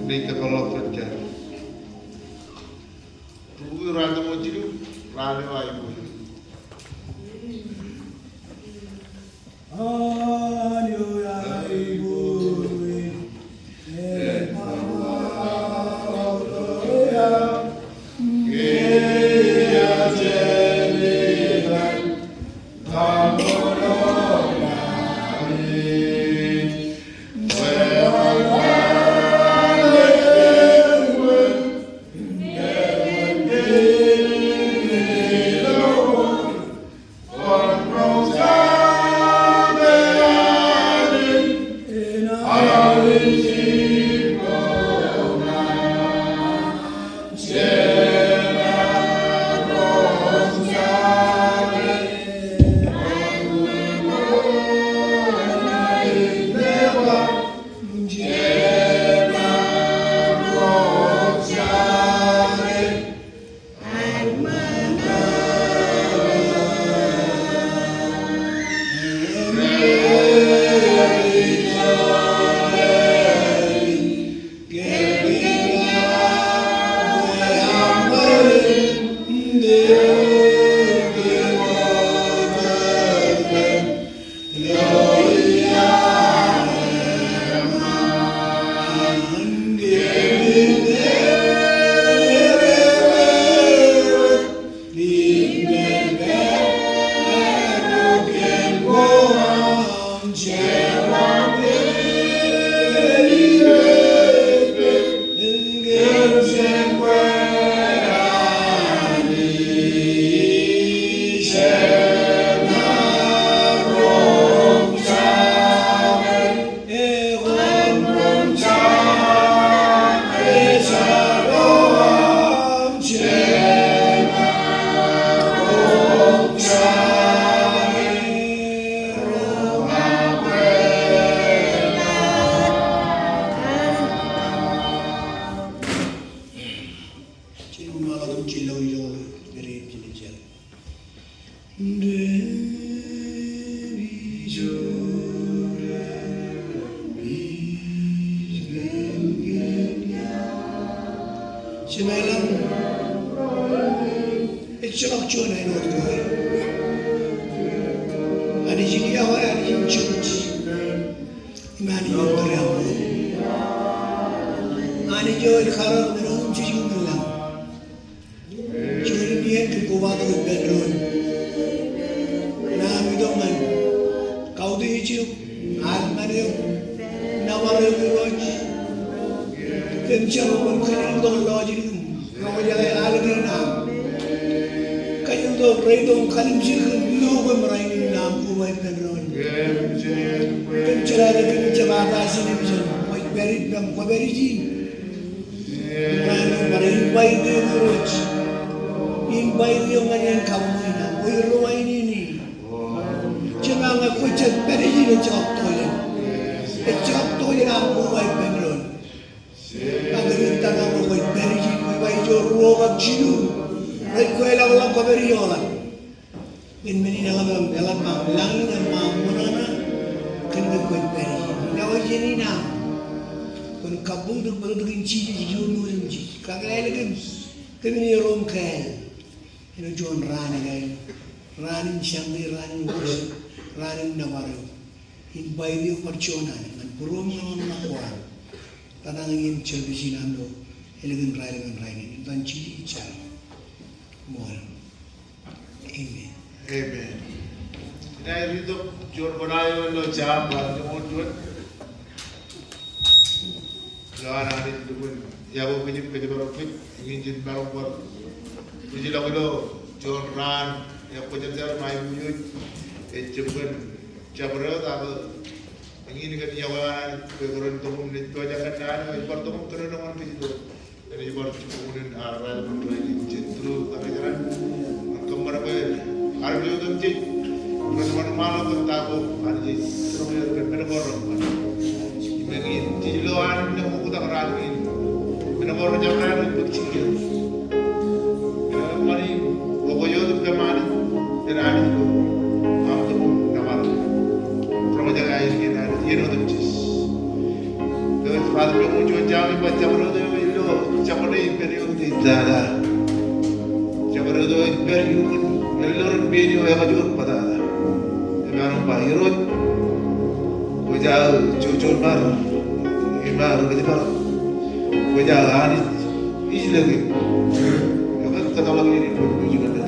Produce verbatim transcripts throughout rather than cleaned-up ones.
Ri develop jet. Rubukwi ruwatimoti jilu, raan eo aikuj. Jemem ilañ, ejjeḷọk juon āinwōt ko. Anij in iọkwe, Anij in jouj. Im Anij eo ej tōre aṃ ro. Anij eo ej karōk men otemjej im men lañ. Juon in iien kōn kobatok ippān doon. Naan eo itok ñan kautiej eok, alman eok, nōbar eok Irooj. Kōm jar bwe kwōn kajjitōk lọjilñin roñjake alen aṃ. Kajjitōk reitok im kalimjek kōm ilo kōm rainin aṃ koba ippān doon. Kōm jeḷā ke kōmij jab ata jān eṃōj, kwōj pād ippaṃ, kwō pād ijin. Ñan bar invite eok Irooj. Invite eok ñan iien kabuñ in aṃ. Kwōj ro ainiin. Jema ñe kwōj jab pād ijin ejjeḷọk tokjān. Ejjeḷọk tokjān aṃ koba ippān doon. Ak kōmij tōmak bwe kwōj pād ijin, kwōj ba ijo ruo kab jilu rej kweilọklọk kwō pād ijoḷọk. Kōn men in eḷap, eḷap aṃ lañ im aṃ ṃōṇōṇō, kōn ke kwōj pād ijin. Ilo iien in aṃ, kwōn kabbokbok bōktok in Jisōs ilo otemjej. Kakōḷḷe kōm, kōmin ro im kāāl. Ilo juon raan ekain, raan in Sunday, raan in worship, raan in nōbar eok. Invite eok bar juon alen ñan būruōm ñan ṃōṇōṇō ko an. Tata ñe iien service in aṃ ilo ālikin raelep in rainin. Im etan Jisōs ij jar. Ṃool. Amen. Amen. Inaaj ritok juon bōtaab eo ilo Sam ḷalem eo juon. Ilo an Anij lukkuun iọkwe bwijin, kōjparok bwijin, eñin jen maroñ bar bwijilọk ilo juon raan ekwōjarjar im aikuj wōj. Ejjab kōn jabdewōt ak eñin kōn iọkwe an Anij bwe kwōn tok im naaj pojak kōn naan eo ej bar tok im kōnono ñan kōj ilo Ej bar jibboñōn ad raelep in rainin jen tūru kōjeraaṃṃan. Kōṃṃan bwe armej otemjej ren wōnṃaanḷọk kōn ta ko Anij ej roñ er kōn men ko reṃṃan. Im eñin, jej lo an nōṃṃan oktak raan in. Men ko rejjab raan in bōk jikier. Im eṃṃan in, ḷọk eo ej pād im Anij, pād Anij ilo aṃ tok im nōbar. Roñjake aer kōn Anij iien otemjej. Eo ej Āinwōt juon Sam ej ba, jabdewōt eo ej lo jabdewōt ippān eo ej tata. Jabdewōt eo ej pād iuṃwin elōñ ippān eo ekajoor bōtata. Im ear ba, Irooj, kwōj aō juon, juon ṃaan im aō ejbar. Kwōj aō Anij ijlōkin. Ekwe, kōtḷọk iien in kwōj ijlōkin.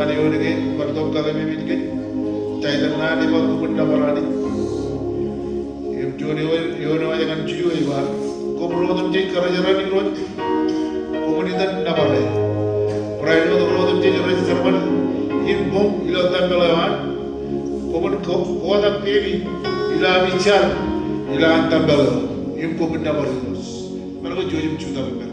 Eoon ke bar tok kakeememej kōj. Taitōl ṇe ej ba koṃwin nōbar Anij. Im juon eoon, eoon eo ej ñan jilu ej ba, koṃwin otemjej kōrā jeran Irooj. Koṃwin itōn nōbar e. Barāinwōt ro otemjej rej jerbal in koṃ ilo tempel eo an, koṃwin ko-, kotak pepe ilo ami jar ilo an tempel eo. Im koṃwin nōbar Irooj. Kōn ke jouj im jutak ippān.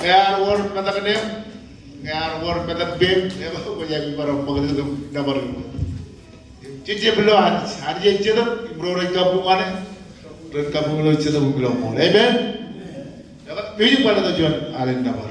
Ñe ear wōr metak neeṃ, ñe ear wōr metak peiṃ, eṃōj aō bar ṃōkaj tok nōbar in. Jejjab ilo Anij, Anij ej Jetōb, im ro rej kabuñ ñan e, ren kabuñ ilo Jetōb im ilo ṃool. Amen. Ej music bar letok juon alen nōbar.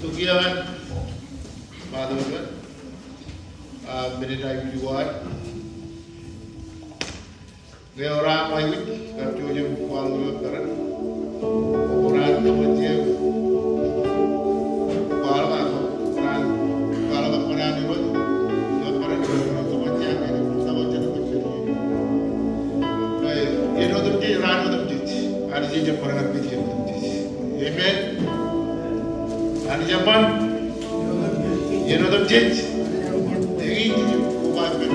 Tok iaan, Father, ah, minit aikuj ko ad. Ñe ewōr aṃ aikuj, kab jouj im kwaḷọk ilo peran. Kōṇaan kōṃṃan jeiū. Kwaḷọk aṃ, kōṇaan, kwaḷọk aṃ kōṇaan ilo, ilo peran, ilo kōṃṃan jeiū, ilo kōṃṃan jeiū. Āinwōt otemjej, raan otemjej. Anij ej jab bar kar pād iien otemjej. Amen. Anij eṃṃan. Iien otemjej. Eñin, koba ippān,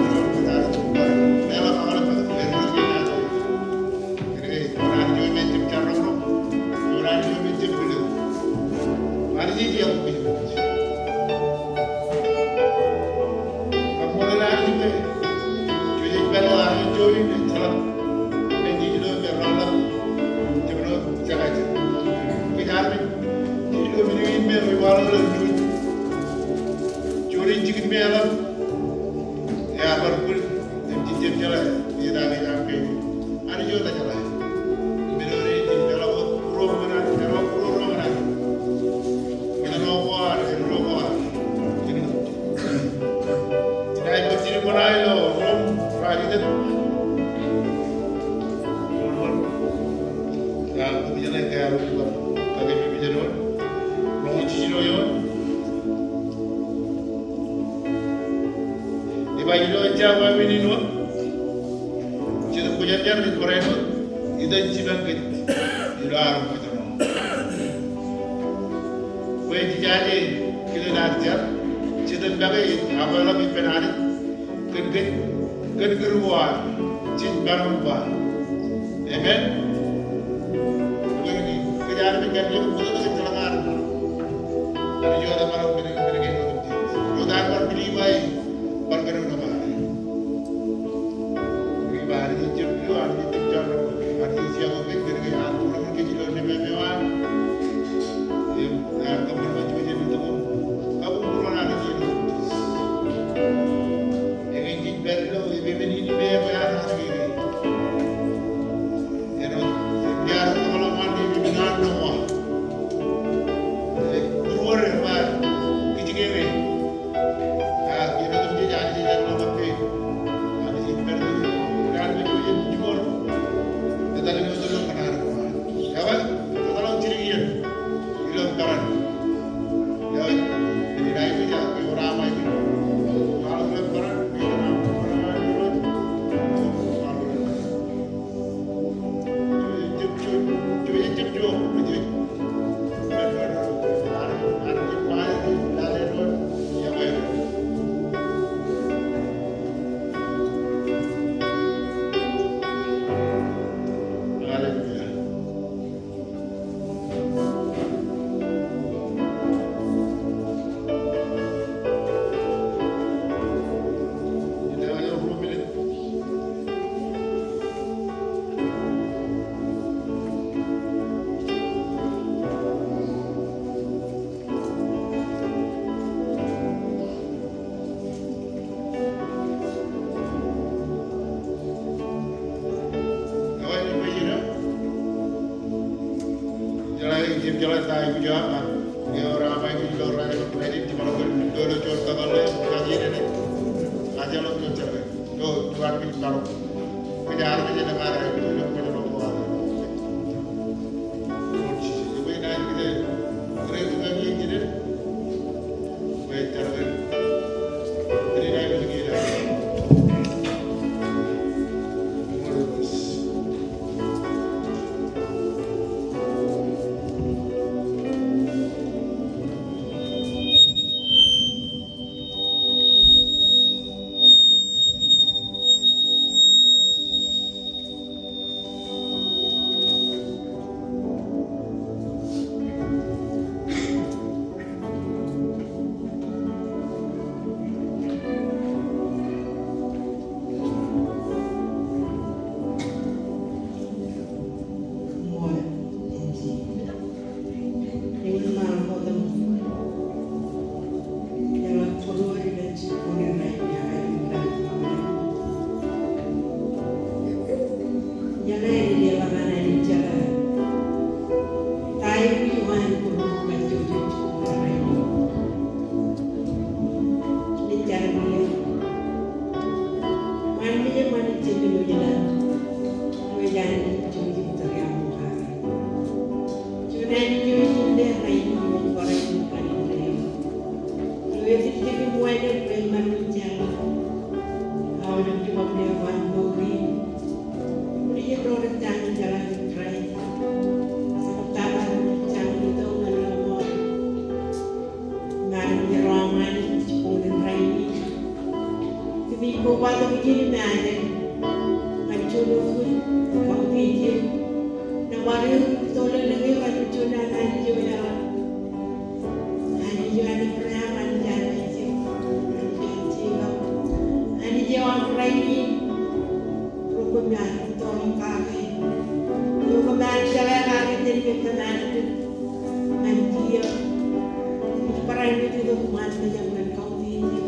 Anij ej iien otemjej. Kaṃṃoolol Anij bwe jej pād ilo armej in, ej jeḷā. Ej ilo me rọọl ḷọk. Jemān wōt, jekā jet. Kōj armej, ej ilo men in me rej waḷọk ilo juon. Juon in jikin me eḷap. Ear bar bwil im jejjab jeḷā. Ej etaake ej aṃ kein. Anij eo ejeḷā. Im ilo rej jejjab jeḷā wōt, ruo ñan Anij, ruo, ruo, ruo ñan Anij. Ilo ko ad, ilo ko ad. Ij kōṇaan ilo Rom, Rom, Rom, Rom. Rom, Rom. Ij kōṇaan ilo Rom, Rom, Rom. Ij ba ilo jabdewōt in wōt. Jetōb Kwōjarjar ej barāinwōt, itan jipañ kōj ilo armej eo. Bwe jejaje kilen ad jar, Jetōb make ej akwāḷọk ippān Anij kōn kōj, kōn kūr ko ad, jej maroñ ba. Amen. Bwe kōj Bar men kar jab bōktok ej jeḷā bar men. Bar jota bar men, men ke ilo men. Jota bar bili bar, bar men ilo bar. Ri bar ej jab ilo, bar ej jab jar, bar ej jab men ke ilo men me me wa. Im, bar kōṃṃan bar jab ilo. Kabū ilo bar ej ilo. Ekwe ij pād ilo, im men in me me wa. Āinwōt, im iar tōpar ḷọk ṃaan, im iar tōpar ḷọk ṃaan. Ej būruod eo bar kijkeke. A, āinwōt im jej, Anij ej etal ḷọk kake. Anij ej pād ilo, Anij ej jimor. Etal ilo, etal ilo kōṇaan ko. Ewi, etal ilo jidik iien. Ilo kōṇaan. Ewi, ej, ej, ej, ej, ewōr aṃ ej. Etal ilo kōṇaan. Im ij kobatok ijin im ajri. Ñan juon wōt kautiej eō. Nōbar eō, tōl lōñ eō, ñan juon an Anij eo eḷap. Anij eo an Ebream, Anij an Aisak, Anij an Jekob. Anij eo aṃ rainin. Ro koṃ ar tōl kake. Eo koṃ ar jeḷā kake jān kōm an Anij. Ñan kiiō. Ij barāinwōt itok ṃaan mejaṃ ñan kautiej eō.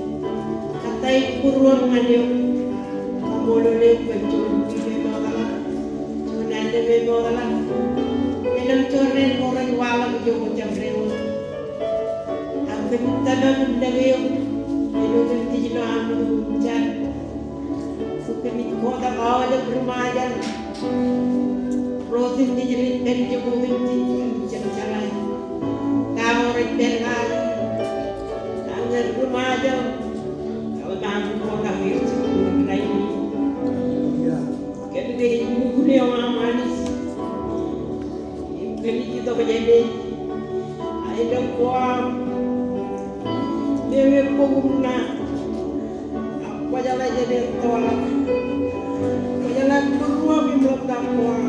Kōttāik būruōṃ ñan eok. Kaṃṃoolol eok kōn juon wiik eo eṃootḷọk, juon annem eo eṃootḷọk. Elōñ jorrāān ko rej waḷọk ijo kwō jab deḷọñ. Ak kōmij tōmak im lōke eok. Āinwōt im tij ilo aṃ itok im jar. Kōmij kotak aolep ri Ṃajeḷ. Ro otemjej rej pād ijo ko otemjej im jab jeḷā ta ko rej pād kaki. Ak ñan ri Ṃajeḷ. Eḷap aṃ kotak eok jibboñ rainin. Kōnke ej mukun eo aṃ Anij. Im kōmij itok jān e. Aelōñ ko aṃ. Meñe bok im ṇa. Ak kwōjeḷā jān ettoḷọk. Kwōjeḷā būruōṃ im ḷaptata ko aṃ.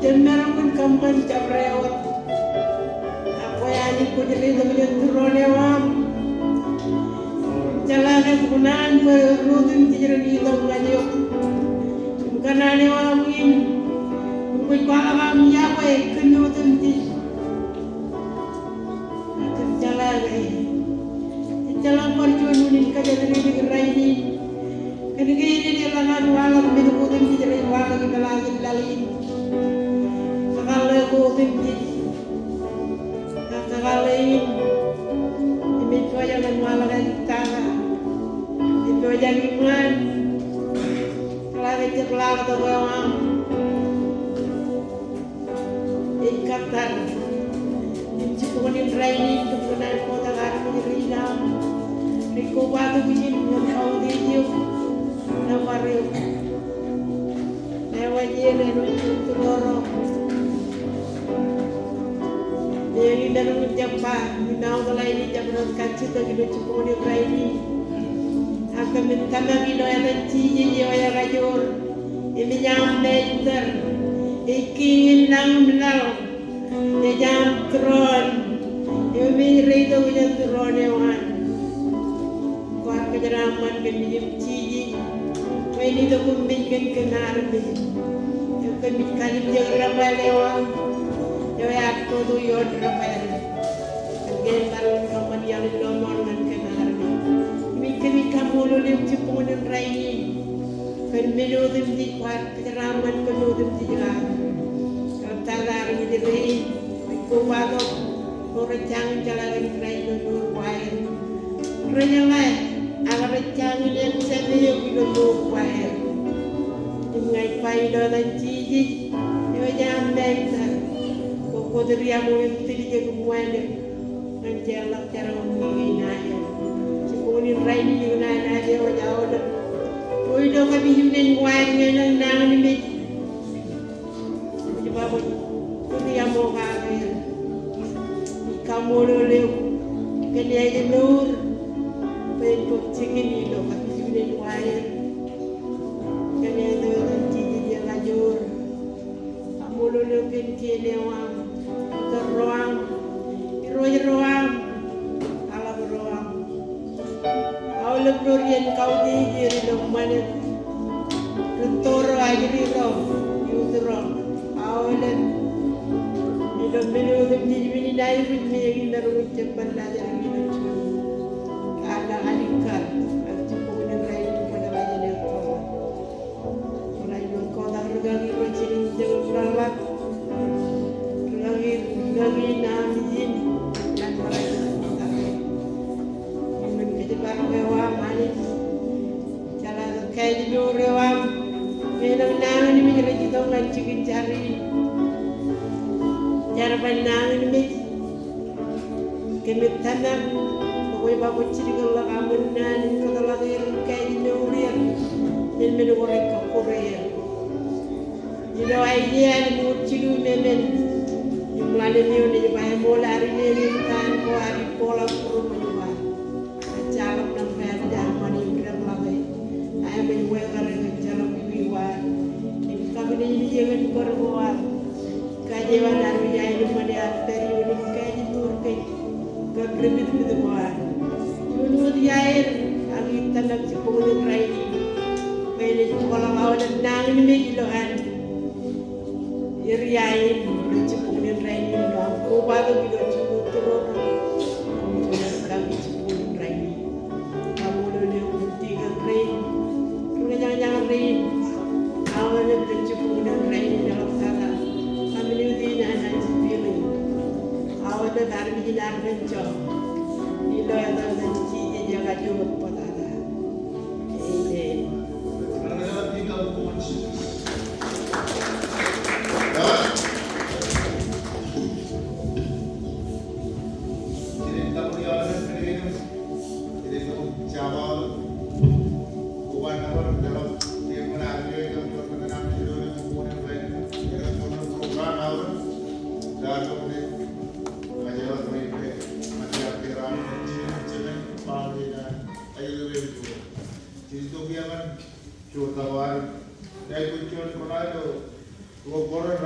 Jab maroñ in kōṃṃan jabdewōt. Ak kwe Anij kwōj reitok jān tūroon eo aṃ. Jeḷā ke kwō naan bwe ri otemjej ren itok ñan eok im kōṇaan eo aṃ in. Im kwōj kwaḷọk aṃ yokwe kōn otemjej. Ak kōn jeḷā ke ejjeḷọk bar juon unin kōjatdikdik rainin. Kōn ke eñin eḷaññe waḷọk men ko otemjej rej waḷọk ipeḷaakin laḷ in. Kakōḷḷe ko otemjej. Ak kakōḷḷe in im ej pojak in waḷọk āliktata. Ej pojak iṃaan. Jeḷā ke ejjab ḷak tok eo aṃ. Ej kōttar im jibboñōn in rainin im kōṇaan kotak armej rein aṃ rej kobatok ijin ñan kautiej eok, nōbar eok. Ewōr iien āinwōt tūroro. Meñe imaroñ in jab ba, im aō ḷain in jabdewōt kajjitōk ilo jibboñōn in rainin. Ak kōmij tōmak ilo etan Jisōs eo ekajoor. Im ej aṃ Meister, ej Kiiñ in lañ im laḷ, ej aṃ tūroon, im ej reitok jān tūroon eo an. Kwaar kōjeraaṃṃan kōmij im Jisōs bwe en itok kōmij kōn kōm armej. Im kōmij kalimjek debwāāl eo aṃ eo ear toto ioon debwāāl. Kōn ke en maroñ in kōṃṃan iaḷ in lọmọọr ñan kōm armej. Im kōmij kaṃṃoolol eok jibboñōn in rainin kōn men otemjej kwaar kōjeraaṃṃan kōm otemjej kake. Kōn tata armej rein rej kobatok ro rej jañin jeḷā kōn Kraist ilo mour ko aer. Rej jeḷā ak rej jañin ejjab eok ilo mour ko aer. Im ña ij ba ilo etan Jisōs eo ej aṃ Meister, kwōj kōtūr iaṃ im tiljek im wānōk ñan jeorḷọk jerọwiwi kein aer. Jibboñōn in rainin ikōṇaan aō ej aolep. Ilo kapijukunen ko aer ñan nañinmej. Kwōj ba kwōj kōtūr iaṃ im kake er. Ij kaṃṃoolol eok kōn ājmour bwe en bōk jikin ilo kapijukunen ko aer. Kōn ājmour in Jisōs eo ekajoor. Kaṃṃoolol eok kōn kien eo aṃ, tōl ro aṃ, irooj ro aṃ, aḷap ro aṃ. Aolep ro rej iien kautiej er ilo ṃanit, rūtto ro, ajri ro, youth ro, aolep. Ilo men otemjej men in aikuj meñe imaroñ in jab bar laajrak ilo juon. Kōn an alikkar, ak jibboñōn in rainin kwōjeḷā jān eok. Ḷain eo kotak rūkaki ro jilkinjek im ḷōḷḷap. Rūkaki, rūkaki in aṃ ijin. Ñan ḷain eo kotak. Im kōjparok eo aṃ Anij. Jeḷā ke kajjojo eo aṃ. Meñe nañinmej rej itok ñan jikin jar in. Jar eo an nañinmej. Kōmij tōmak bwe kwōj ba kwōj jilkinḷọk aṃ unin naan im kōtḷọk er im kajjojo er jān men ko rej kọkkure er. Ilo Aiseia ālikin jilu im emān im ḷalem eoon ej ba eṃool ad ineeñin taan ko ad ibboḷọk būruōm eo ad. Ejjeḷọk nōṃba eo ad ṃani im deḷọñe. Aemej wekar eō ejjeḷọk iwiwi eo ad im kapilōñlōñ eō kōn bōd ko ad. Kajjitōk eo an armej aenōṃṃan eo ad pād ioon im kajjojo er kōj kōn ri pitpit ko ad. Juon wōt iaer ak ij tōmak jibboñōn in rainin bwe en ej bōkḷọk aolep nañinmej ilo an area in ilo jibboñōn in rainin ilo am kobatok ilo juon wōt tūroon. Im juon wōt kaki jibboñōn in rainin. Kaṃṃoolol eok kōn tikōn rein, ri kōjañjañ rein, aolep ilo jibboñōn in rainin eḷaptata community in Ananjipili, aolep armej in Arkansas, ilo etan Jisōs eo ekajoor bōtata.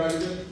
Amen.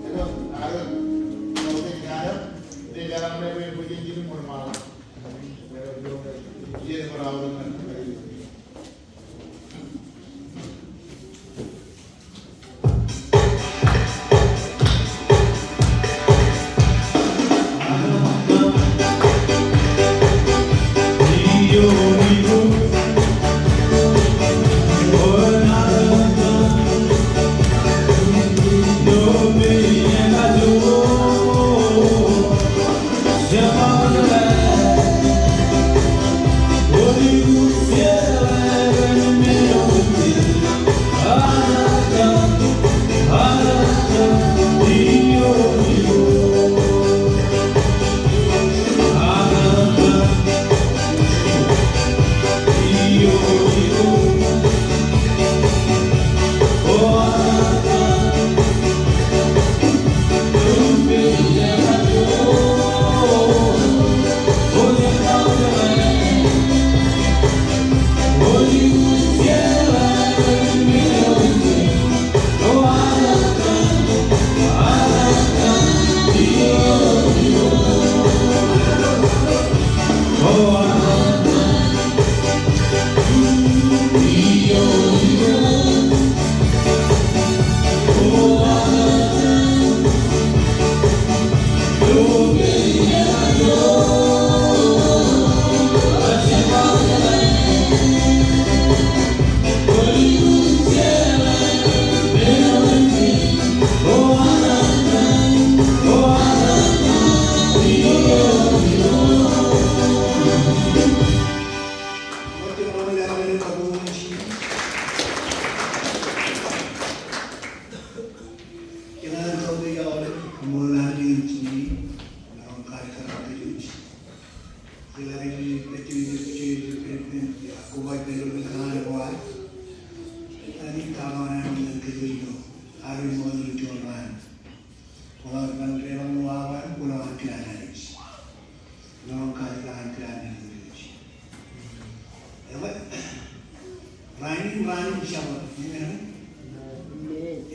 Āinwōt, āinwōt, āinwōt, āinwōt, āinwōt, āinwōt, āinwōt, āinwōt, āinwōt, āinwōt, āinwōt, āinwōt, āinwōt, Koba ippān ilo kōṇaan ko ad, āinwōt kōṇaan eo an kōj ilo ad ṃool ilo juon raan. Kwō ḷak ban deḷọñ ilo awa in, kwō ḷak an kilaan Anij. Kwō ḷak an kilaan Anij. Ekwe, raan in raan in Jabōt, amen.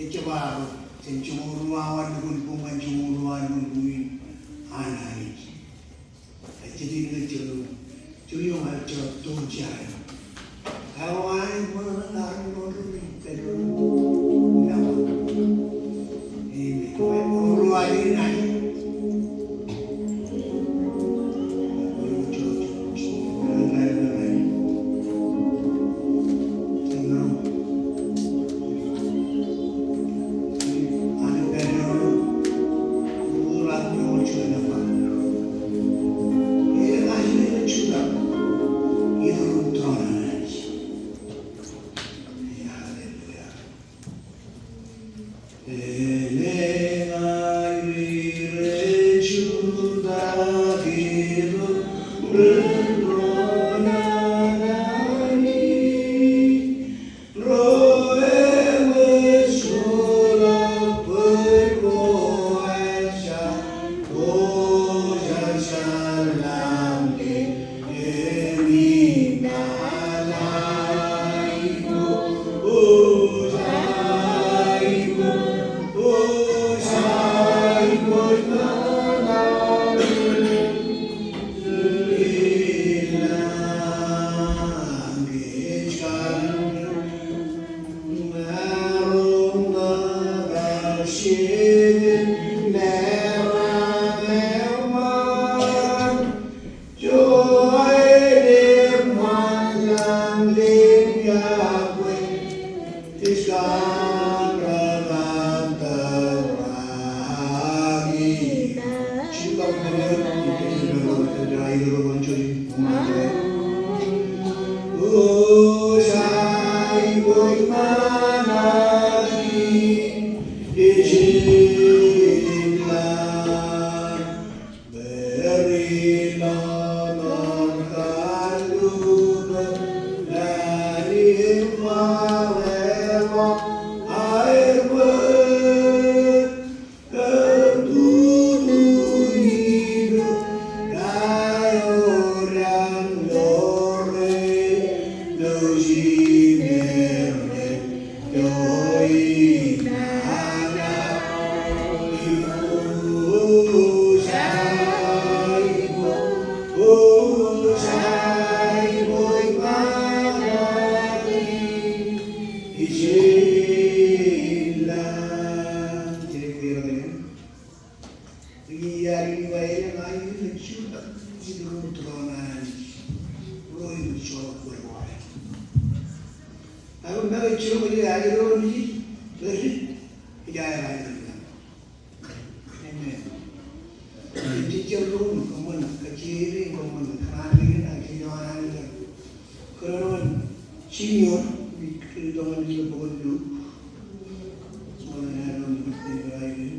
Ejjab awa, jān joñoul ruo awa lukkuun boñ ñan joñoul ruo awa lukkuun boñ in an Anij. Ejjab in ejjab, ejjab ioon ejjab tok jān. Awa in ṃōṇōṇō in armej ro ro ri pād ro. Amen. Ro ro awa in Anij. Amen. Ejjab ro kōṃṃan, kajjitōk kōṃṃan, kōṇaan kein ak ejjab an Anij. Kōrā eo an Simeon, ij kōtōpar ilo bok in Luk. Ṃool an Anij ilo bok in Luk.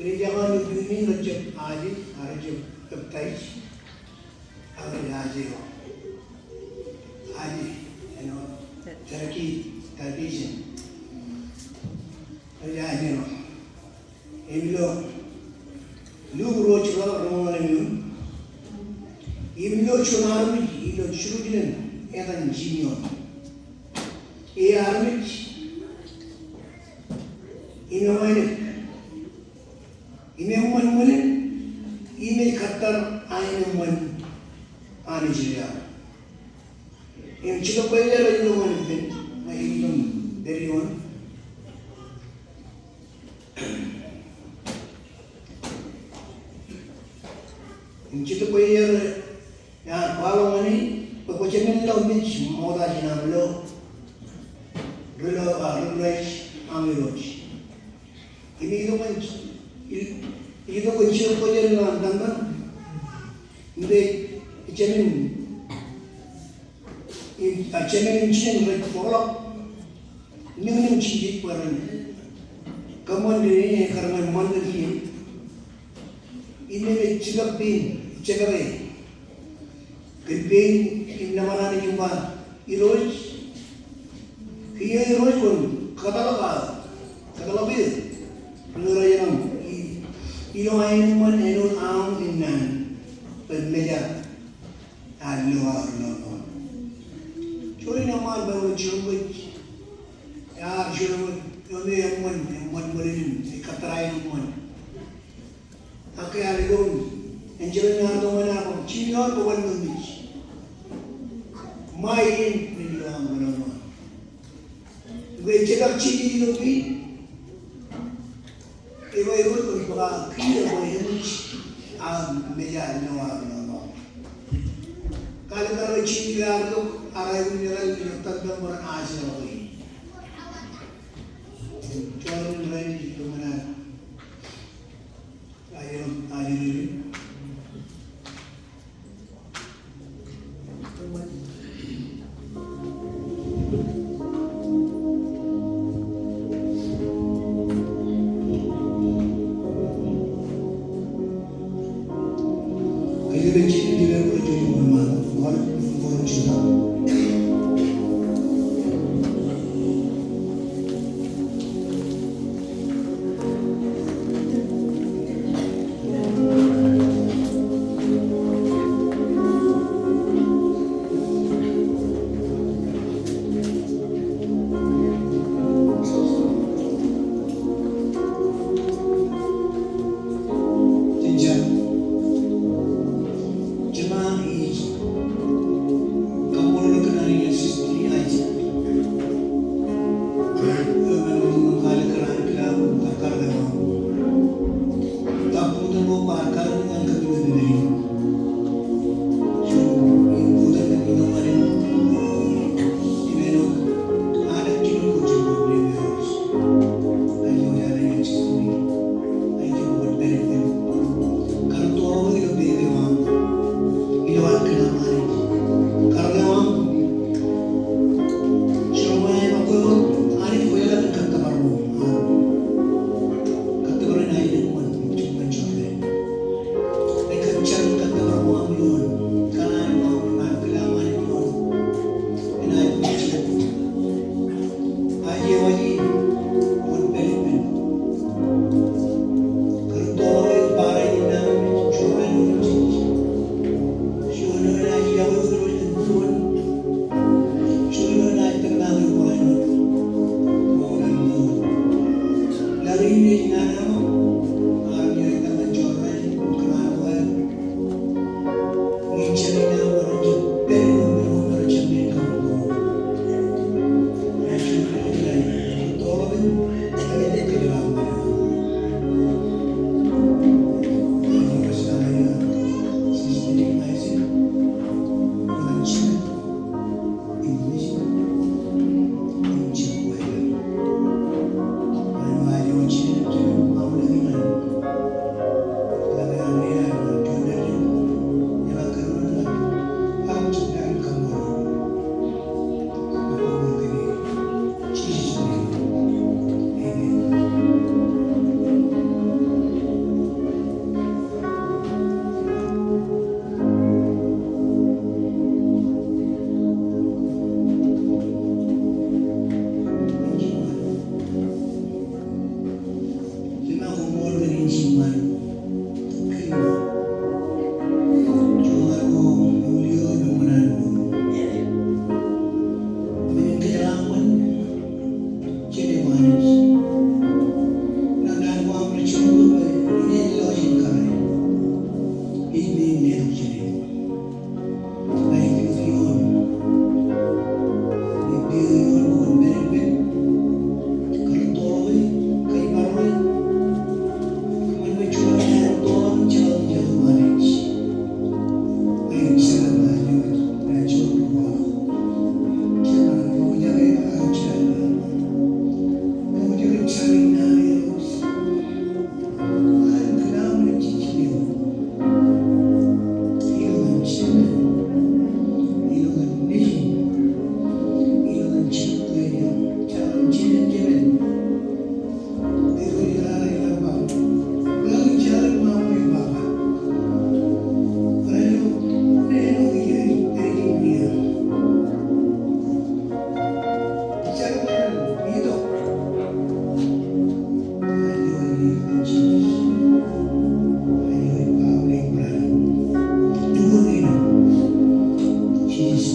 Ej jañin ilo bok in Luk, ejjab aje, ak ejjab peptaij. Ak ej aje eo. Aje, āinwōt tarikin, tarikin. Ej aje eo. Im ilo Luk ruo jiljilimjuon, im ilo juon armej ilo Jerusalem etan Simeon. Ej armej im ewānōk im eṃṃan ṃōṇōṇō im ej kōttar aenōṃṃan an Israel. Im jilōk bwe ej ilo ṃōṇōṇō ippān, ṃae ej itok pād ioon. Im jilōk bwe ej, ear kwaḷọk ñan e, bwe kwō jemān lọmọọr ṃokta jān aṃ lo, ri lo, a, ri lo ej aṃ Irooj. Im ej itok ñan, ej, ej itok ñan jilōk bwe ej ilo an tōñtōñ. Im ej, ej jemān, ej, a, jemān im jinōn rej bōkḷọk. Niñniñ Jisōs bwe ren kōṃṃan dein eo ekar ñan ṃantin kein. Im ej jilōk pein, jilōk e. Eppān im nōbar Anij im ba, Irooj, kiiō Irooj kwōn kōtḷọk aō, kōtḷọk eō. Ri Jisōs ej ba, i-, ilo aenōṃṃan āinwōt aṃ im naan, bwe meja ear lo aō rūnọnọọn. Juon eṃṃaan bwe ewōr jiroñ kōj, ear juon eo eṃṃan, eṃṃan bōlen im ej kōttar aenōṃṃan. Ak ke ear itok, enjeḷ in ear itok ñan ear ba, Jimmy, ear kōban ṃōmij. Ṃae in men ilo aṃ rūnọnọọn. Im ke ejjeḷọk Jimmy ilo pein, ej ba, Irooj, kwōn bōk aō kiiō bwe eṃōj aō meja ilo aō rūnọnọọn. Kwaḷọk ke Jimmy ear itok, ear aikuj im ear itok, ear itok tōn tōn bwe ren ajeḷọk e. Juon in rainin ij itok ñan ear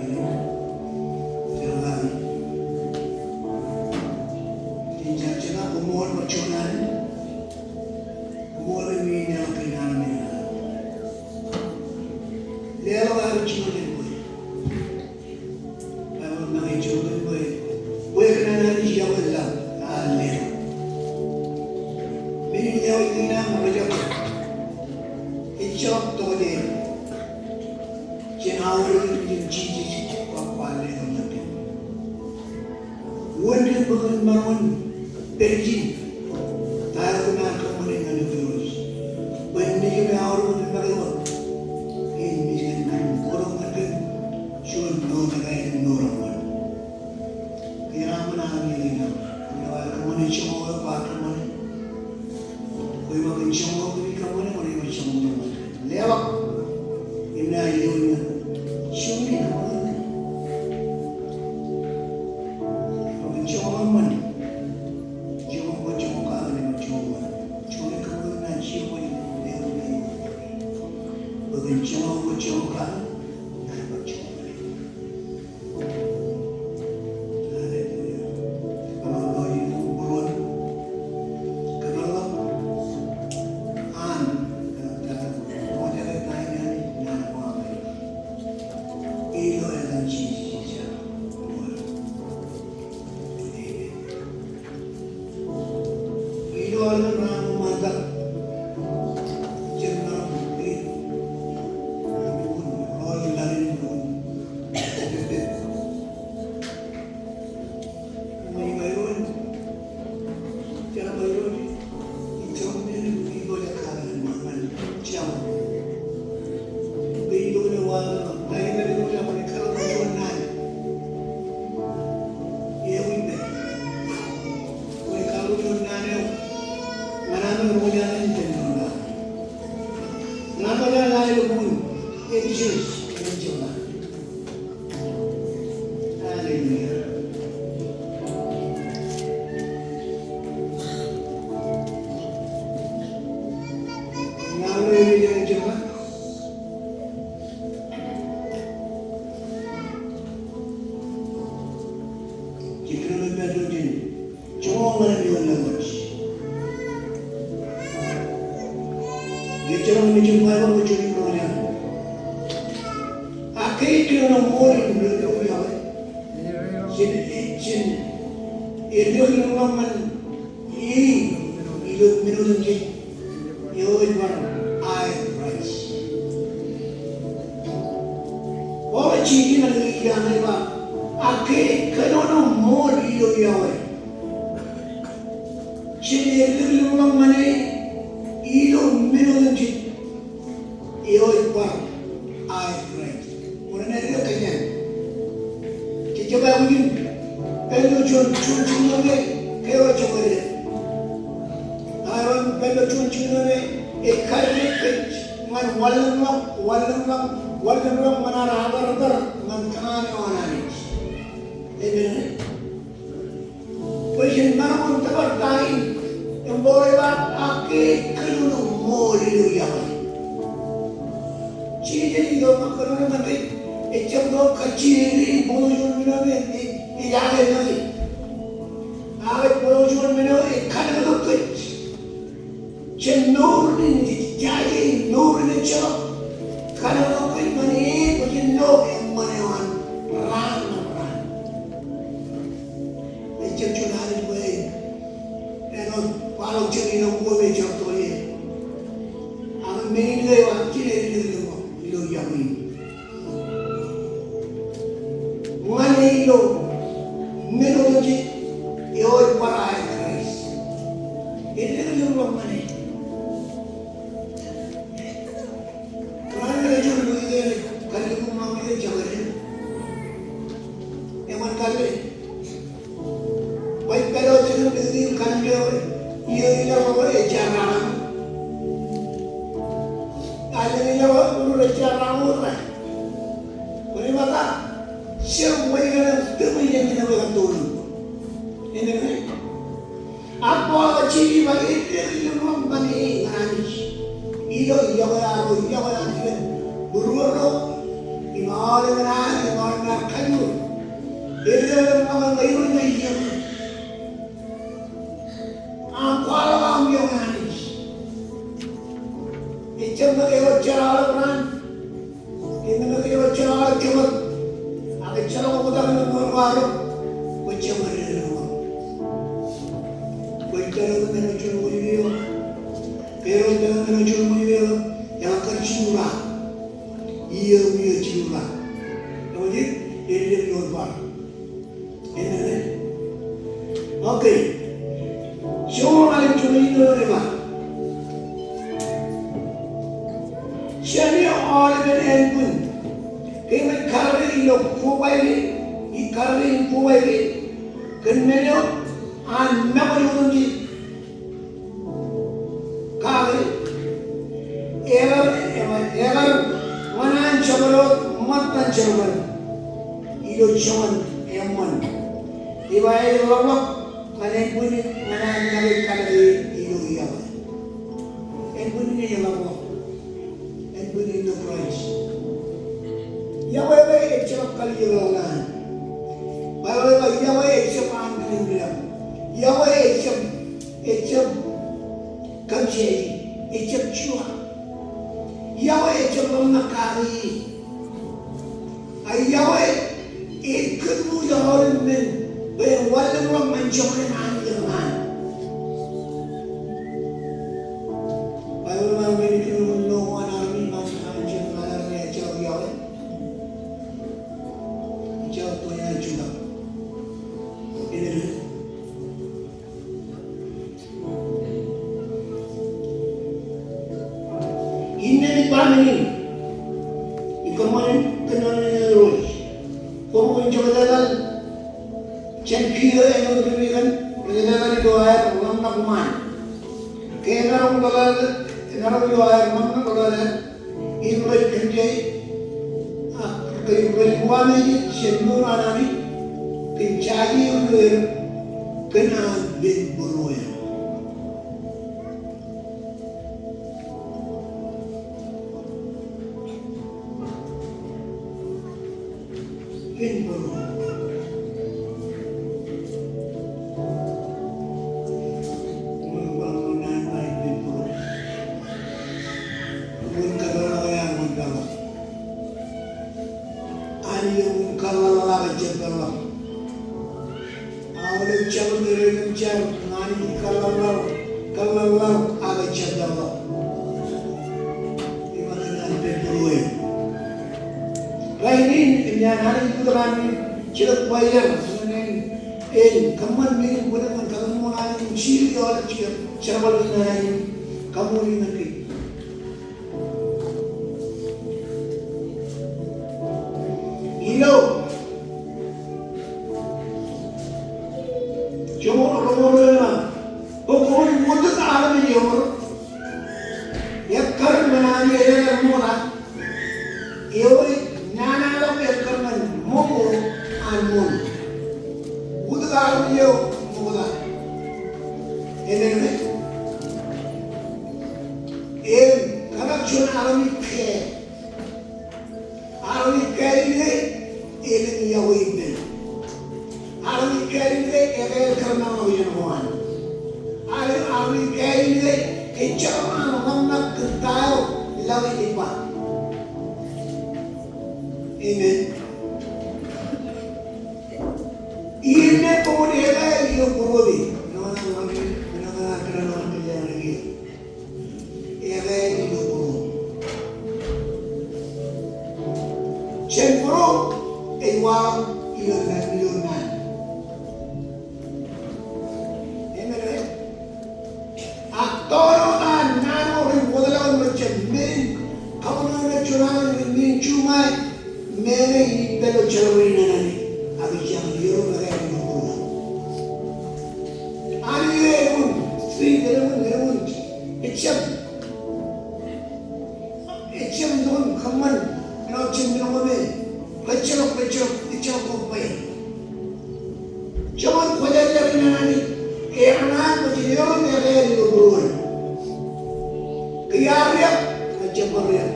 Jen jab jeḷā koṃṃool bwe juon alen, koṃṃool bwe iien eḷap an Baibōḷ ej ba, bwe kōn an Anij iọkwe ḷọk, a letok. Men in lewōj kein aṃ rej jab, ejjab tokjāer jān aorōk in Jisōs, kwaar letok ḷọk. Wōn dik bwe kōn maroñ in pād ijin ta eo kōm ar kōṃṃane ñan Irooj. Bwe nejūṃ eaorōk in make wōt, im ej kōn mour ñan kōm, juon mour eo ej mour in ṃool. Kōjeraaṃṃan aṃ iien in aṃ. Kōm ar kōṃṃane joñak eo kwaar kōṃṃane. Kwō iba kōn joñak eo kwōj kōṃṃane, kwō iba joñak eo kwōj kōṃṃane. Leḷọk im naaj iioon ñan juon in aṃ. Kwō kōn joñak eo eṃṃan, joñak eo kwō joñak kake im joñak eo eṃṃan. Juon in kōṃṃan naaj iioon ñan juon in aṃ. Kwō kōn joñak eo kwō joñak kake, naaj joñak eo eṃṃan. Hallelujah. Ña eo ej ej ej ej Joñak ñan eṃ ioon language. Ejjeḷọk men eo ej ba ilo ṃōj in program. Ak ke kōnono ṃool in ri ri ri ri. Jen, jen, jen, ej ḷōmṇak ñan e, ilo men otemjej. Eo ej bar aer Kraist. Paul ej jiljilimjuonñoul ilo ḷọk eo ej ba, ak ke kōnono ṃool ilo Yahweh, jen eddek ḷōmṇak ñan e ilo men otemjej. Eo ej bar aer Kraist. Ṃōṇōṇō eo kōjeañ. Jej jab aikuj in pād ilo juon, juon jiljilimjuonñoul ke eo ej jokwe. Aer pād ilo juon jiljilimjuonñoul ej kaddek kōj ñan wanlōñḷọk, wanlōñḷọk, wanlōñḷọk ñan ad atartar ñan kōṇaan eo an Anij. Amen. Bwe jen maroñ in tōpar ta in, im Paul ej ba, ak ke kōnono ṃool ilo Yahweh. Jisōs ej itok im kōnono ñan kōj, ejjab tok kajjien in bōktok juon men eo me ej, ej aer ñan kōj. Ak ej bōktok juon men eo ej kaddek kōj. Jān mour in, jaje in mour in ejjeḷọk. Kōnono kōj ñan e bwe jen lo eṃṃan eo an raan ṇe raan. Ejjab juon Anij bwe en, āinwōt kwaḷọk jān ilo ṃokta eo ejjab tokjāer. Ak men in ke eo an jen eddek ḷōmṇak ilo iọkwe in. Ñan e ilo men otemjej eo ej bar aer Kraist. Eddek ḷōmṇak ñan e. Ñan e ej juon ṃōk eo ej kalliṃur ṃōk eo ej jabdewōt. Eṃṃan kalle. Bwe ej pād ilo jikin dikdik in kanniōk eo, iiō ilo ḷọk eo ejja raṇ. Allōñ ilo ḷọk eo ejja raṇ wōt. Kwōn ṃōkta, jab wōj kōn tūṃ in ej men eo ej kōttoḷọk. Amen. Ak Paul ej ba eddek ḷōmṇak ñan e ñan Anij. Ilo iọkwe eo, iọkwe eo an iien būruōro im aolep an, im aolep an kajoor. Eddek ḷōmṇak ñan Irooj ñan iien. Ak kwaḷọk aṃ iọkwe Anij. Ejjab ṇe eo ej jerọọlḷọk raan. Im eo ejjeḷọk aolep jebōt, ak ejjeḷọk oktak ilo mour ko aolep, kwōj jeṃaded ilo ṃōk. Kwōj pād wōt men eo juon ṃōj eo, ke eo pād wōt men eo juon ṃōj eo, eḷak kar jilura. Iiō, iiō jilura. Eo ej, eddek ilo bar. Amen. Okay. Joñoul ḷalem joñoul eo ej ba, jān eo aolepen ānbwin, ke eṃōj karōke ilo kobaik in, ij karōke im kobaik in, kōn men eo an meḷeḷe otemjej kake, ekar, ekar ḷōṇaan jabdewōt ṃōttan jerbal ilo joñan eṃṃan. Ej ba ej ḷapḷọk ñan ānbwin in ñan an make kalōke ilo yokwe. Ānbwin in ej ḷapḷọk. Ānbwin in ilo Kraist. Yokwe ejjab kalijoḷọk naan. Baibōḷ ej ba yokwe ejjab an kilimkilam. Yokwe ejjab, ejjab kōmjeañ, ejjab juon. Yokwe ejjab ḷōmṇak kake ie. A yokwe ej kōtmūj aolep men bwe en wanlōñḷọk ñan joñan Anij eo an. Baibōḷ ej ba men kōn unin eo an armej, ṃōttan an armej ejjeḷọk yokwe. Ejjeḷọk to enaaj jutak. Amen. Innām ij ba men in, ij kōṃṃan kōnono ñan Irooj. Koṃ, koṃ jab etal jān kiiō āinwōt ri-Rikan, rej etal ilo aer ḷōmṇak ṃaan. Ke emaroñ ḷoḷāāl, emaroñ ilo aer ḷōmṇak ḷoḷāāl, im rej kōnjāi, ak kōn rej uwaamejej jān mour an Anij, kōn jaje eo ilo er, kōn an pen būrueer. Pen būrueer. Ṃool, ṃool naan ba pen būrueer. Ṃool kōpeḷḷọk ear ṃool peḷḷọk. Anij eo ṃool kōḷḷaḷḷaḷ ak ejjab peḷḷọk. Aolep jabōt eo rej kōṃ jar ñan Anij kōḷḷaḷḷaḷ, kōḷḷaḷḷaḷ ak ejjab peḷḷọk. Im ej kōṇaan pen būrueer. Rainin, im ñan Anij bōtab an in, jelōt choir, ñan en kōṃṃan men in bōlen ñan kōtmūṃ an Anij im jilu aolep jerbal in an Anij, kaṃṃoolol ñan kōj. Ilo joñoul roñoul ruo ej ba, bwe kwōj wōtek armej eo ekkar ñan Anij eo ṃokta, eo ej nana ḷọk ekkar ñan ṃōko an ṃool. Wōtek armej eo ṃokta. Amen. Im kōṇak juon armej kāāl. Armej kāāl in ke, elōñ yokwe ippān. Armej kāāl in ke, ekāāl kōrọọl ḷọk ijeṇ ko an. Armej, armej kāāl in ke, ejjeḷọk an ḷōmṇak kōn ta eo ḷak ej ba. Amen. Im ej ba bwe ekāāl ilo būruōmi. Ekāāl ilo būruōmi. Jān būruōm ej waḷọk ilo naan, ilo naan. Amen, right? Ak tọọrọ ta naan eo rej wōtlọk im rej jab men in kaṃṃoolol juon aolep men in juṃae, men in ej pād ilo jerbal in an Anij. Ak ij jañin iiō ro ekāāl ilo būruōm. Anij eo eṃṃan, ej eṃṃan, eṃṃan, ejjab, ejjab itok im kōṃṃan āinwōt jān men ko me, kōjjeḷọk, kōjjeḷọk, ejjeḷọk kobaik. Joñan kwōjarjar in an Anij, ekōṇaan bwe jen iiō ro ekāāl ilo būruōm. Ke iar riab, kwōj jab bar riab.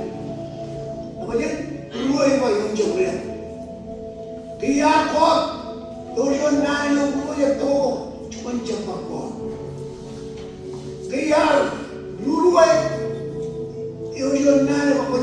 Ak bwe jen, būruōm ej ba kwōn jab riab. Ke iar kọọt, eo juon naan eo būruōm ej toktok, kwōn jab bar kọọt. Ke iar luluwe, eo juon naan eo bar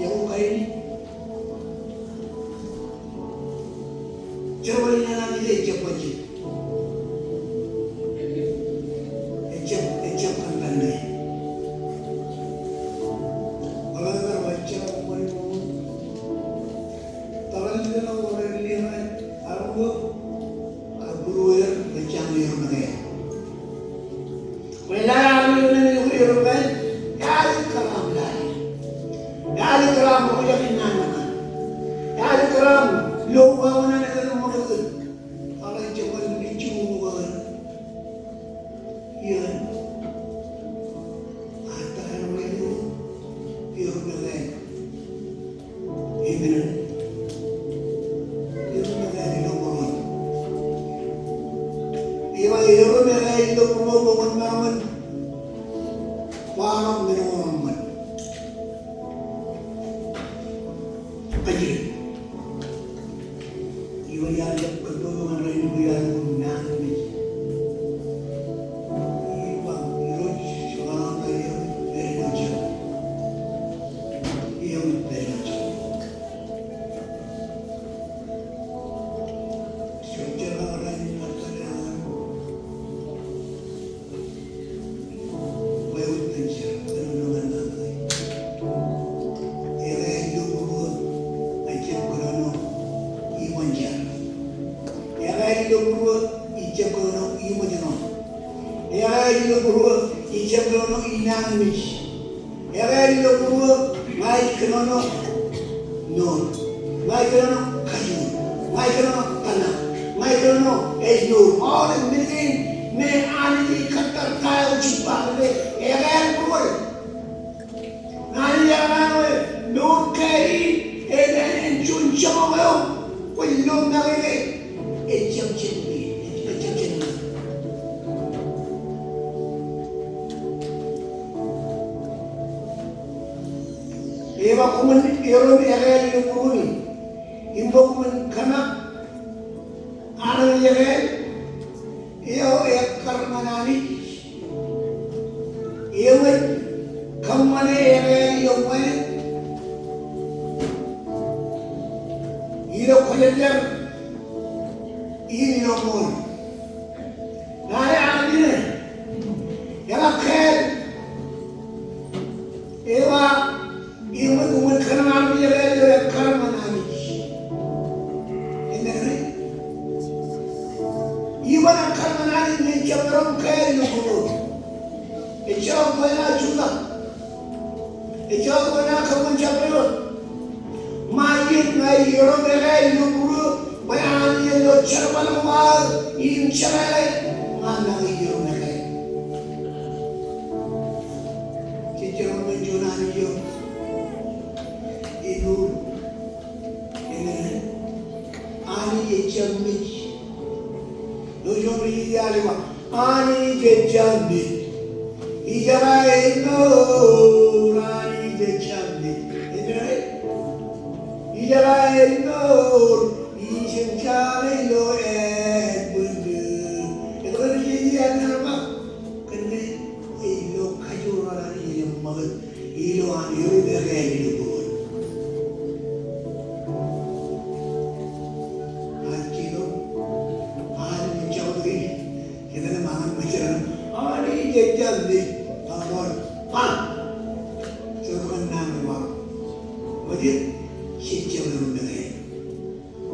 Ej kain. Jerbal in Anij ejjab bajjek. Ejjab, ejjab kōn tane. Ḷọk ilo bar bajjek eo, bar bajjek eo. Tōre in ḷọk ilo bar bajjek eo. Ak būrueir rej jañin erom ṃōk e. Kwō lale armej eo erom ṃōk e, ear kōḷḷā ṃōk e. Ear kōḷḷā ṃōk e, ear kōḷḷā ṃōk e. Ear kōḷḷā ṃōk e, lo wāween an etal ṃōk e. Ear jab kōḷḷā ṃōk e. Iien. Ear tōre in ḷọk ilo bar bajjek eo. Amen. Erom ekāāl ilo būruō. Ej ba erom ekāāl ilo būruō bwe kwōn maroñ in kwaḷọk men ko reṃṃan. Kajjitōk. Eo iar jab kōtto ñan rainin bwe iar jab nañinmej. Ij ba Irooj, joñan aō eo, pād ilo jar. Eo pād ilo jar. Joñan rainin ṃōttan eo. Wāween kōn jar, kōn jar. Ekāāl ilo būruō ejjab kōnono iṃōn jar. Ekāāl ilo būruō ejjab kōnono iṃōn jar. Ekāāl ilo būruō ejjab kōnono inañinmej. Ekāāl ilo būruō ña ij kōnono note. Ña ij kōnono kajoor. Ña ij kōnono tōmak. Ña ij kōnono ej nour. Aolep men kein me Anij ej kōttar ta eo ej jibba. Ekāāl būruō. Ña ij kōnono nour kāāl in, en, en, en juon joñak eo kwōj lo make ke. Ejjab jān e, ejjab jān e. Ej ba koṃwin erom ekāāl ilo būruōmi. Im bwe koṃwin kōmak armej ekāāl eo ekkar ñan Anij. Eṃōj kōṃṃane ekāāl eo wāween ilo kwōjarjar im ilo ṃool. Ña ij armej eo eḷak kāāl. Ej ba, eṃōj koṃwin kōmak armej ekāāl eo ekkar ñan Anij. Amen, right? Iban ekkar ñan Anij ñe ejjab erom kāāl ilo būruō. Ejjeḷọk bwe en jutak. Ejjeḷọk bwe en kōṃṃan jabdewōt. Ṃae iien ña ij erom ekāāl ilo būruō, bwe Anij en lo jerbal ko aō im jeḷā ña make ij erom ekāāl. Jej jerbal ñan juon Anij eo ej nour. Amen. Anij ejjab mej. Ilo juon ri ej ba, Anij ejjab mej. Ijeḷā ej nour, Anij ejjab mej. Amen. Ijeḷā ej nour, ijin jale ilo ānbwinnin. Etke ej ba? Kōnke ej lo kajoor an Anij ej ṃakūt. Ilo an erom ekāāl ilo būruon. Ak ilo an ejjab mej. Kōnke ṃōk an ṃōj eo, Anij ejjab mej. Bar ṃool. Bar. Ejjab kōnono ṃōj. Ṃōj eo, ejjab erom ekāāl.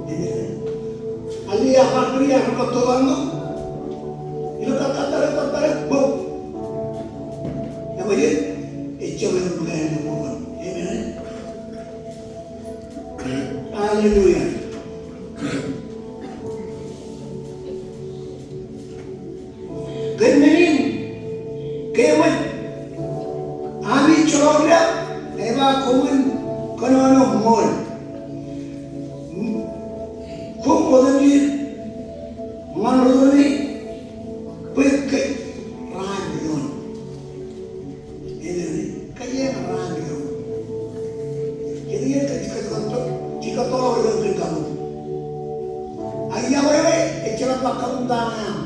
Amen. Āinwōt eo bar kōn iar bar kōttar ṇe. Ilo kōttar, kōttar, boom. Eo ej, ejjab erom ekāāl ilo būruon. Amen. Hallelujah. Kōn men in, kōmij, ami jọọb ḷọk, ej ba koṃwin kōnono ṃool. Koṃ otemjej ñan ri tōl in, bwe kōj raan doon. Amen. Kōj raan doon. Kōj, kōj, kōj, kōj, kōj kōttar ilo kōn kabuñ. Ba kabuñ ta ṇe aṃ.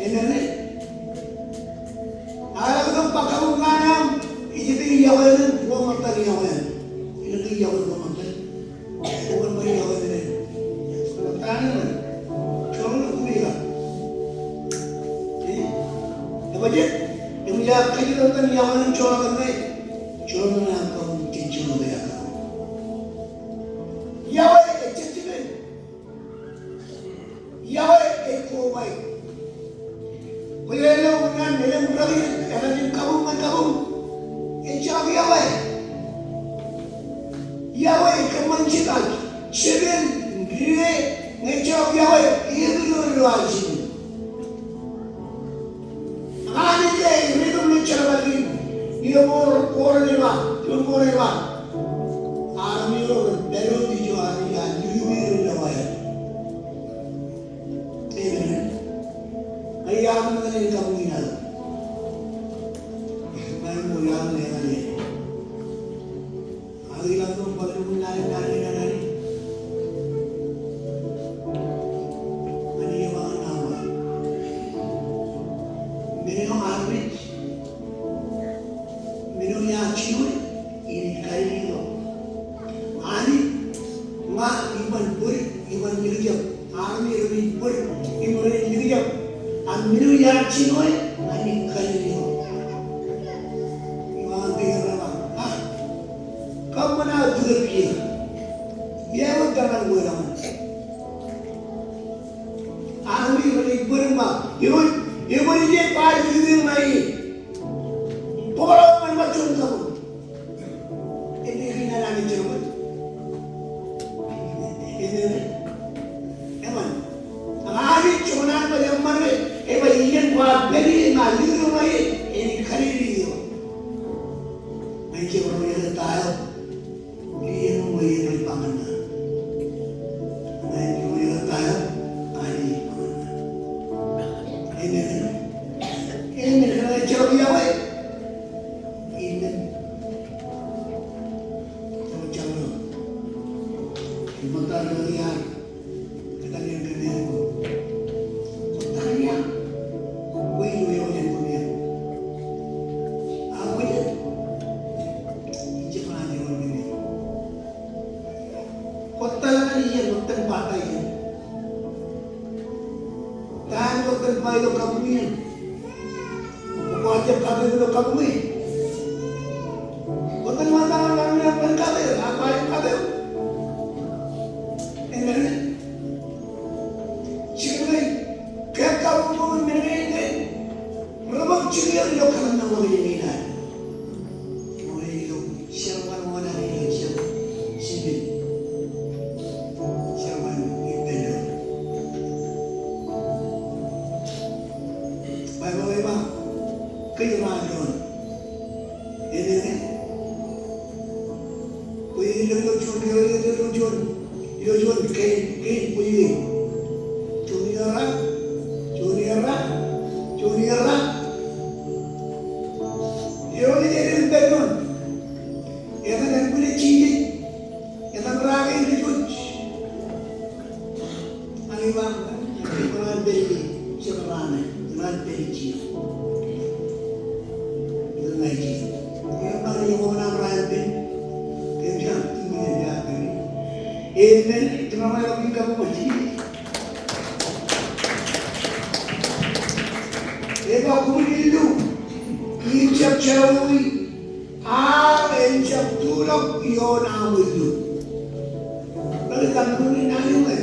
Amen, e? Ak eḷaññe ba kabuñ ta ṇe aṃ, ejjab yokwe eṇ, bwe ṃōttan yokwe eṇ. Ejjab yokwe bwe ṃōttan. Bwe ṃōttan yokwe eṇ. Ṃōttan eṇ. Joñan ilo turiḷọk. E? Ebajeet, im ejjab kajjitōk eṇ, yokwe eṇ joñan ṇe. Joñan ṇe aṃ kabuñ, jej joñan ṇe aṃ kabuñ. Yokwe ejjab jipen. Yokwe ej kobaik. Kwōj lewōj ñan elōñ rikaki, eḷaññe kabuñ ñan kabuñ, ejjab yokwe. Yokwe ej kōṃṃan jipañ, jipen, dike, ñe ejjab yokwe, epidodo ilo ad jipen. Ak Anij ej ri-kōṃṃan jerbal in. Ilo bōd, bōd eo ej ba, ilo bōd eo ej ba, armej ro ren pād wōt ijo Anij ear lukkuun ilo wāween. Amen. Ña iar ṃōttan in kabuñ in ad. Ña ṃool iar ṃōttan in ad. Ak ilo ṃōttan in ad, Anij ej ba ñan aṃ, men eo armej, men eo iar jiroñ, enaaj kalliḷọk. Anij, ña iban bōd, iban likjab. Armej renaaj bōd im renaaj likjab. Ak men eo iar jiroñ, ña inaaj kalliḷọk. Iba ñan bwe ej ba, a, kōṃṃan aō tūkōt kiiō. Iọkwe tōmak eo ḷọk. Armej renaaj bōd im ba, Irooj, eṃōj ij ba likjab ñan e. Bōkḷọk ñan ṃōk juon kabuñ. Ej ikōṇaan Anij jerbal. Amen. Eṃṃan. Ak Anij juon an ej eṃṃan ṇe, ej ba iien kwaar pād ie im likjab ñan e, enaaj kalliḷọk. Ña ij jab ro eo ta eo. Iien eo ej ba ñan ña. Ña ij ro eo ta eo, Anij ej ba ñan ña. Amen. Amen. Kōn ejjab yokwe. Amen. Ejjab yokwe. Im ṃōttan eo iar, kōttar iien kōn e ko. Kōttar iien. Kwe ijo eo jen koṃ iien. Ak kwe jen. Ijjab ñan eo jen koṃ iien. Kōttar ñan iien, kōttar ba ta iien. Ta eo kōttar ba ilo kabuñ in. Kwōj jab kapeḷḷọk ilo kabuñ in. Kōttar ba ta eo kōttar ba ilo kabuñ in. Amen. Jikin ṇe, ke kabuñ in men ṇe, ṇe. Rebōk jikier ilo kōttar ñan ṇe ilo. Ilo jerbal eo an ilo jet. Jikin. Jerbal eo ippān doon. Baibōḷ ej ba, kōj ro an doon. Amen. Kwōj ilọk ilo juon, ilọk ilo juon. Ilo juon, kein, kein, kwōj ilọk. Juon eo ra, juon eo ra, juon eo ra. Eo ej ippān doon. Etan ānbwinne Jisōs. Etan ra kein kōj. Ak ej ba, ij ba ñan pād ie, ij ba ñan pād ie. Ij ba ñan pād ie. Amen. Ij ba ñan pād ie. Ej ba koṃwin illu, im jab jerawiwi. Ak en jab tulọk ioon aṃ illu. Ḷe, kōn men in naan eo ṇe.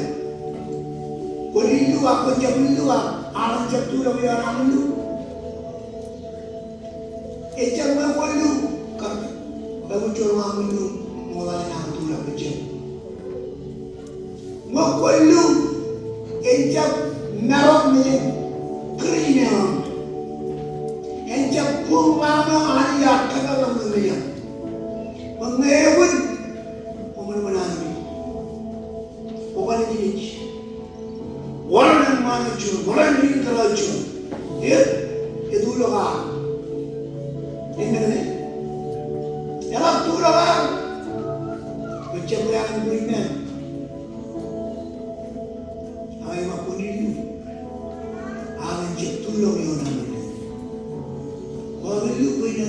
Kwōn illu ak kwōn jab illu ak, ak en jab tulọk ioon aṃ illu. Ejjab ñe kwō illu, kab, kab kwōn jab illu, ṃokta in aṃ tulọk ejjab. Ñe kwō illu, en jab marok mejān Kūrjin eo aṃ. En jab kuṃ ḷaam eo Anij ear kōtḷọk ḷọk ñan mejaṃ. Bwe ñe ekwōn, kwō ṃōṇōṇō Anij. Kwō ban ej ej. Wōr ṇe ṃaan eo juon, wōr ṇe ej kōtḷọk juon. Ej, etulọk aṃ. Amen. Eḷak tulọk aṃ. Kwō jab ri aṃ bwe iṃaan. Ak ej ba kwōn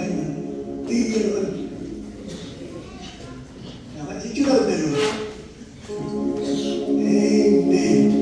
kōn, kōn, kōn. Amen. Amen.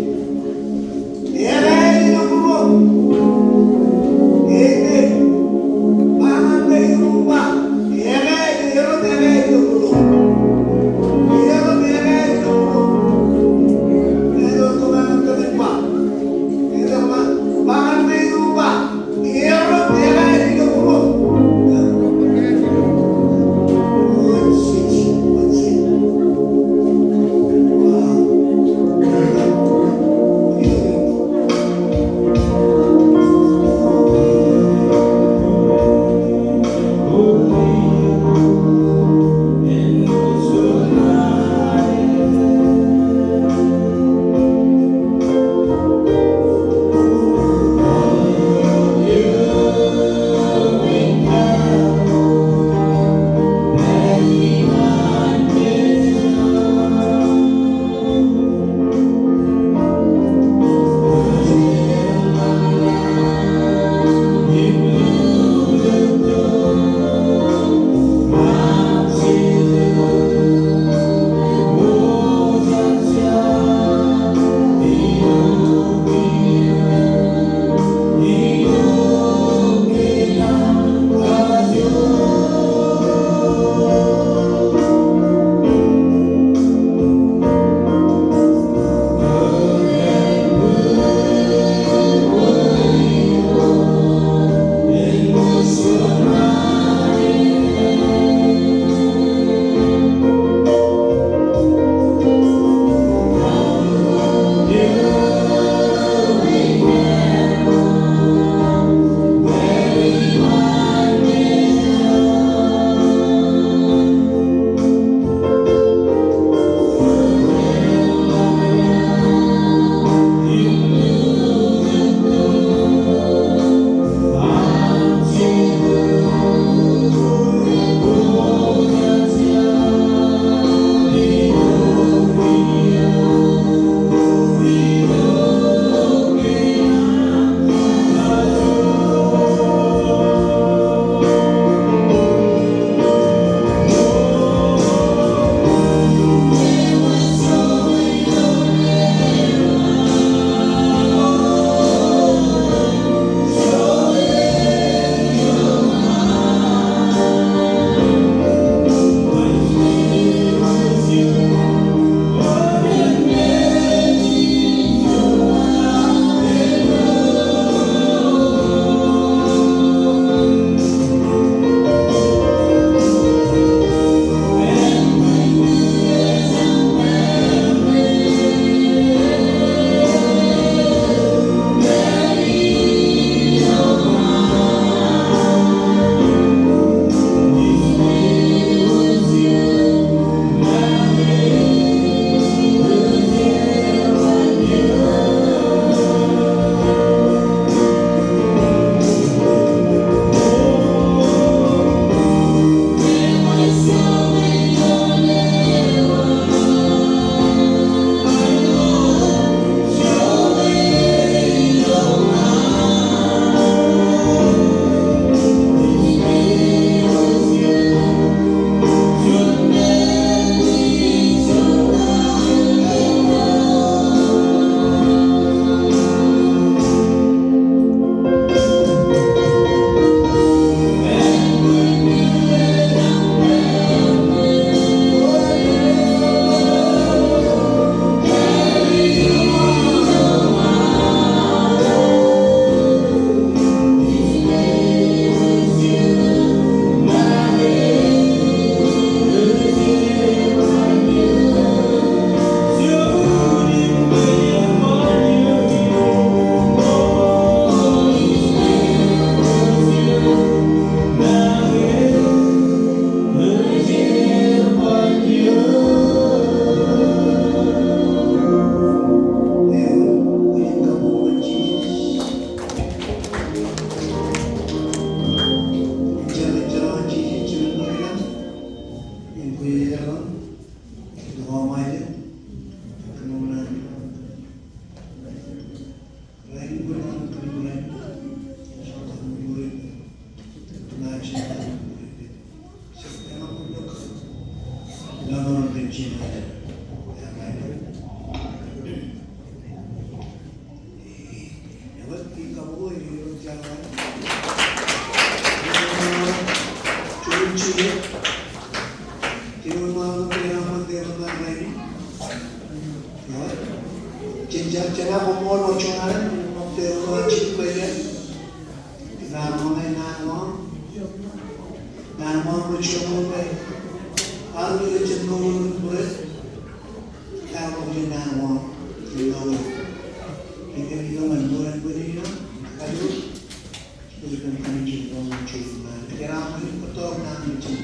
Jen jar, jen koṃṃool ilo juon alen, ṃokta ilo an jilin bwe jen ippān ṃōñā naan eo aṃ. Naan eo aṃ ilo juon alen bwe armej rej jab mour ilo bōd. Kōṃṃool naan eo aṃ ilo bōd. Kōmij kōṃṃan bwe jen bōd ilo bōd. Ilo an jilin bwe jen ippān ṃōñā naan eo aṃ.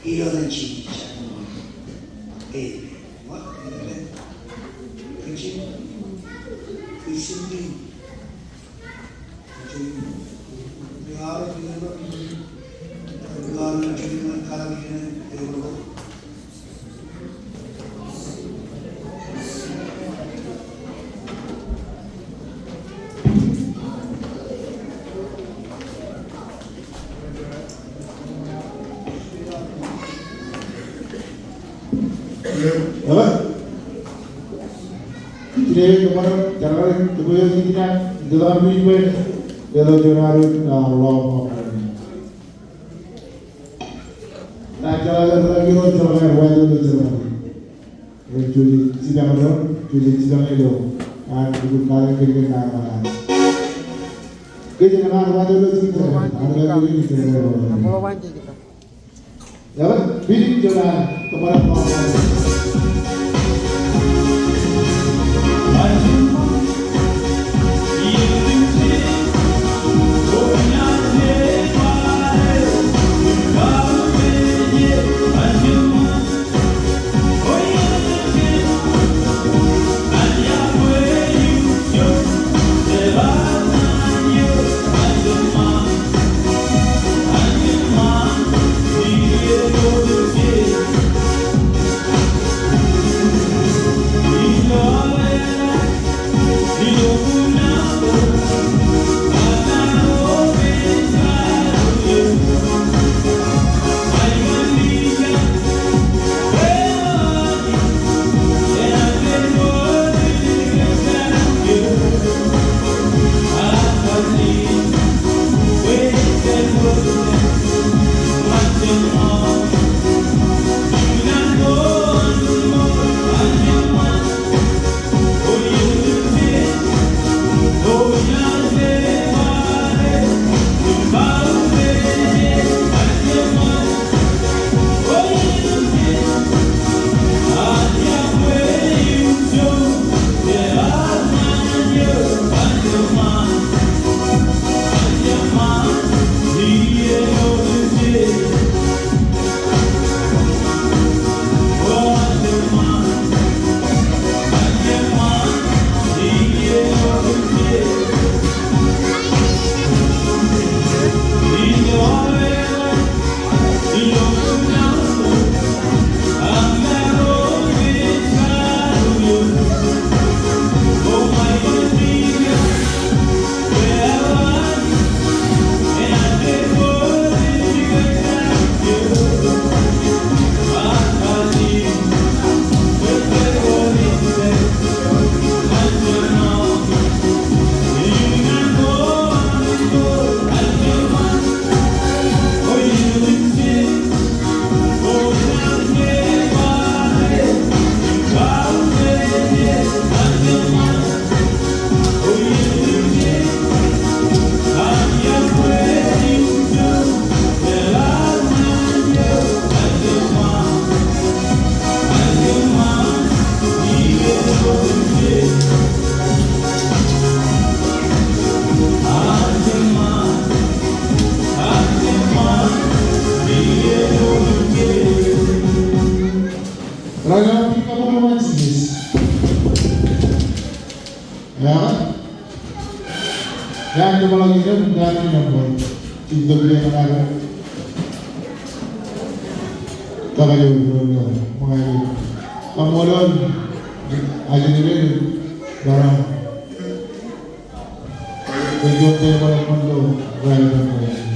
Ilo an jilin bwe jen ippān ṃōñā. Amen. Eo, today, tomorrow, January, tomorrow, ilo juon alen, ilo juon alen, ilo juon alen. Ej jab ilo juon alen, ilo juon alen. Ej jab ilo juon alen, ilo juon alen. Ej jab ilo juon alen, ilo juon alen. Ej jab ilo juon alen, ilo juon alen. Kaṃṃoolol ajinōk eo, ṃōṇōṇō.